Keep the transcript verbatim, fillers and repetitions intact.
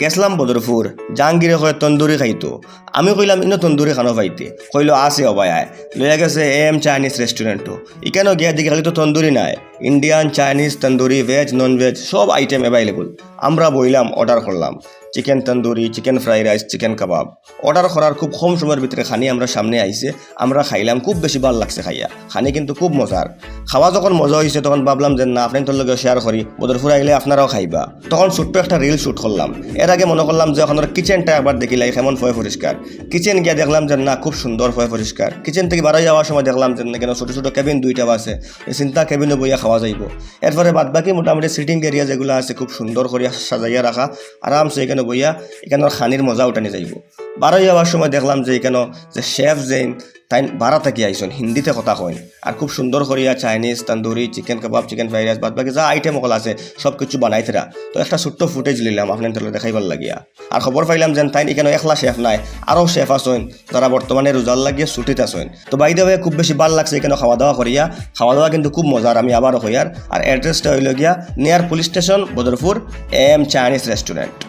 গেছলাম বদরপুর, জাহাঙ্গীরে কয় তন্দুরি খাইতো। আমি কইলাম, "ইনো তন্দুরি খানো পাইতে?" কইলো, "আছে ও ভাই, আয়।" লইয়া গেছে এ এম চাইনিজ রেস্টুরেন্টও। ইকানো গিয়া দেখি খালি তো তন্দুরি নায়, Indian, Chinese, tandoori, veg, non veg সব আইটেম অ্যাভেলেবল। আমরা বইলাম, অর্ডার করলাম chicken tandoori, chicken fry rice, chicken kebab. Order করার খুব কম সময়ের ভিতরে খানি আমরা সামনে আইছে, আমরা খাইলাম, খুব বেশি ভালা লাগছে খাইয়া। খানি কিন্তু খুব মজার। খাওয়া যখন মজা হইছে, তখন ভাবলাম যে না, আপনাইনতর লগে শেয়ার করি, বদরপুর আইলে আপনারাও খাইবা। তখন ছোট্ট একটা রিল শুট করলাম। এর আগে মনে করলাম যে ওখানোর কিচেনটা একবার দেখিলাই কেমন পয় পরিষ্কার। কিচেন গিয়া দেখলাম যে না, খুব সুন্দর পয় পরিষ্কার। কিচেন থাকি বারই যাওয়ার সময় দেখলাম যে না, ইকানো ছোট ছোট কেবিন দুইটা আছে, নিশ্চিন্তা কেবিনো বইয়া খাওয়া যাইবো। এরপরে বাদবাকি মোটামুটি সিটিং এরিয়া যেগুলো আছে, খুব সুন্দর করিয়া সাজাইয়া রাখা, আরামসে ইকানো বইয়া ইকানোর খানির মজা উঠানি যাইবো। বারই যাওয়ার সময় দেখলাম যে ইকানো যে শেফ যেইন, তাইন বারা থাকি আইছইন, হিন্দিতে কথা কইন, আর খুব সুন্দর করিয়া চাইনিজ, তন্দুরি, চিকেন কাবাব, চিকেন ফ্রাইড রাইস, বাদবাকি যা আইটেম অকল আছে সব কিছু বানাইতরা। তো একটা ছোট্ট ফুটেজ লইলাম আপনাইনতর লগে দেখাইবার লাগিয়া। আর খবর পাইলাম যে তাইন ইকানো একলা শেফ নায়, আরও শেফ আছইন যারা বর্তমানে রোজার লাগিয়া ছুটিত আছইন। তো বাই দ্য ওয়ে, খুব বেশি ভালা লাগছে ইকানো খাওয়া দাওয়া করিয়া। খাওয়া দাওয়া কিন্তু খুব মজার, আমি আবারও কইয়ার। আর অ্যাড্রেসটা হইল গিয়া near police station, Badarpur, A M Chinese restaurant.